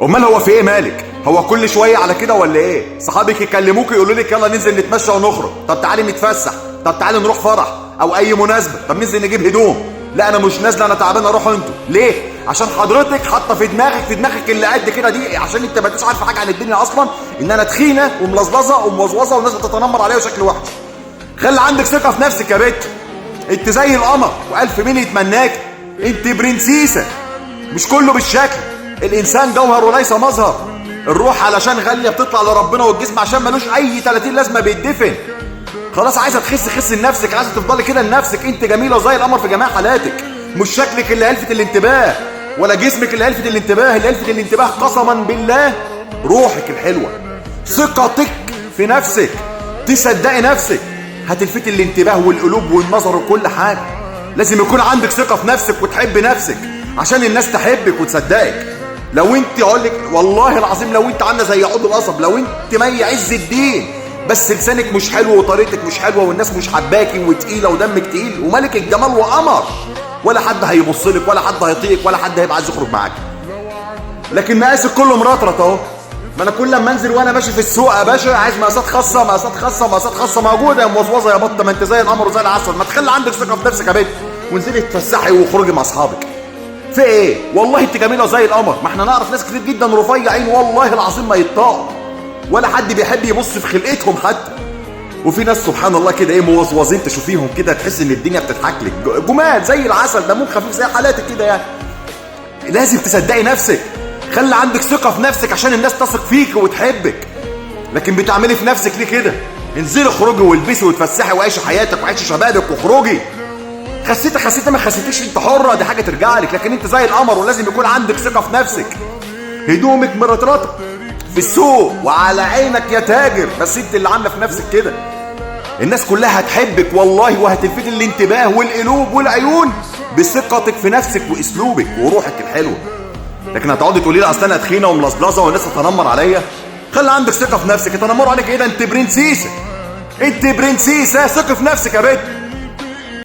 امال هو في ايه مالك؟ هو كل شوية على كده ولا ايه؟ صحابك يكلموك يقولوا لك يلا ننزل نتمشى ونخرج، طب تعالي نتفسح، طب تعالي نروح فرح او اي مناسبة، طب ننزل نجيب هدوم. لا انا مش نازله، انا تعبان، اروح انتوا. ليه؟ عشان حضرتك حاطه في دماغك اللي قد كده دي، عشان انت ما انتش عارفه حاجة عن الدنيا اصلا، ان انا تخينة وملظلظه وموزوزه والناس بتتنمر عليا وشكلي وحش. خلي عندك ثقة في نفسك يا بت، انت زي القمر والف مين يتمناك، انت برنسيسه. مش كله بالشكل، الانسان جوهر وليس مظهر. الروح علشان غالية بتطلع لربنا، والجسم عشان ملوش اي 30 لازمه بيتدفن. خلاص عايزه تخس خس لنفسك، عايزه تفضلي كده لنفسك، انت جميلة وزي القمر في جميع حالاتك. مش شكلك اللي هيلفت الانتباه ولا جسمك اللي هيلفت الانتباه، اللي هيلفت الانتباه قسما بالله روحك الحلوة، ثقتك في نفسك، تصدقي نفسك، هتلفت الانتباه والقلوب والنظر وكل حاجة. لازم يكون عندك ثقة في نفسك وتحب نفسك عشان الناس تحبك وتصدقك. لو انت اقول لك والله العظيم لو انت عامله زي عود القصب، لو انت مي عز الدين، بس لسانك مش حلو وطريقتك مش حلوة والناس مش حباكي وتقيله ودمك تقيل وملك الجمال وقمر، ولا حد هيبص لك ولا حد هيطيقك ولا حد هيبقى عايز يخرج معاك. لكن مقاسك كله مرطرط اهو. ما انا كل لما انزل وانا ماشي في السوق يا باشا عايز مقاسات خاصة، مقاسات خاصة، مقاسات خاصة. موجودة يا موزوزه يا بطه، ما انت زي القمر وزي العسل. ما تخلي عندك ثقة في نفسك يا بنت وانزلي اتفسحي واخرجي مع اصحابك. في ايه؟ والله انت جميلة زي القمر. ما احنا نعرف ناس كتير جدا رفيعين والله العظيم ما يطاقوا، ولا حد بيحب يبص في خلقتهم حتى. وفي ناس سبحان الله كده ايه موزوزين، تشوفيهم كده تحس ان الدنيا بتضحك لك، جمال زي العسل، دمهم خفيف زي حالاتك كده يعني. لازم تصدقي نفسك، خلي عندك ثقة في نفسك عشان الناس تثق فيك وتحبك. لكن بتعملي في نفسك ليه كده؟ انزلي اخرجي والبسي وتفسحي وعيشي حياتك وعيشي شبابك واخرجي. خسيتي خسيتي، ما خسيتيش انت حرة، دي حاجة ترجع لك، لكن انت زي القمر ولازم يكون عندك ثقة في نفسك. هدومك مرطرطة في السوق وعلى عينك يا تاجر، بس انت اللي عاملة في نفسك كده. الناس كلها هتحبك والله، وهتلفت الانتباه والقلوب والعيون بثقتك في نفسك واسلوبك وروحك الحلوة. لكن هتقعدي تقولي لي اصل انا تخينة وملظلظه والناس تتنمر عليا. خلي عندك ثقة في نفسك. يتنمروا عليك ايه؟ ده انت برنسيسه، انت برنسيسه. ثقي في نفسك يا بنت.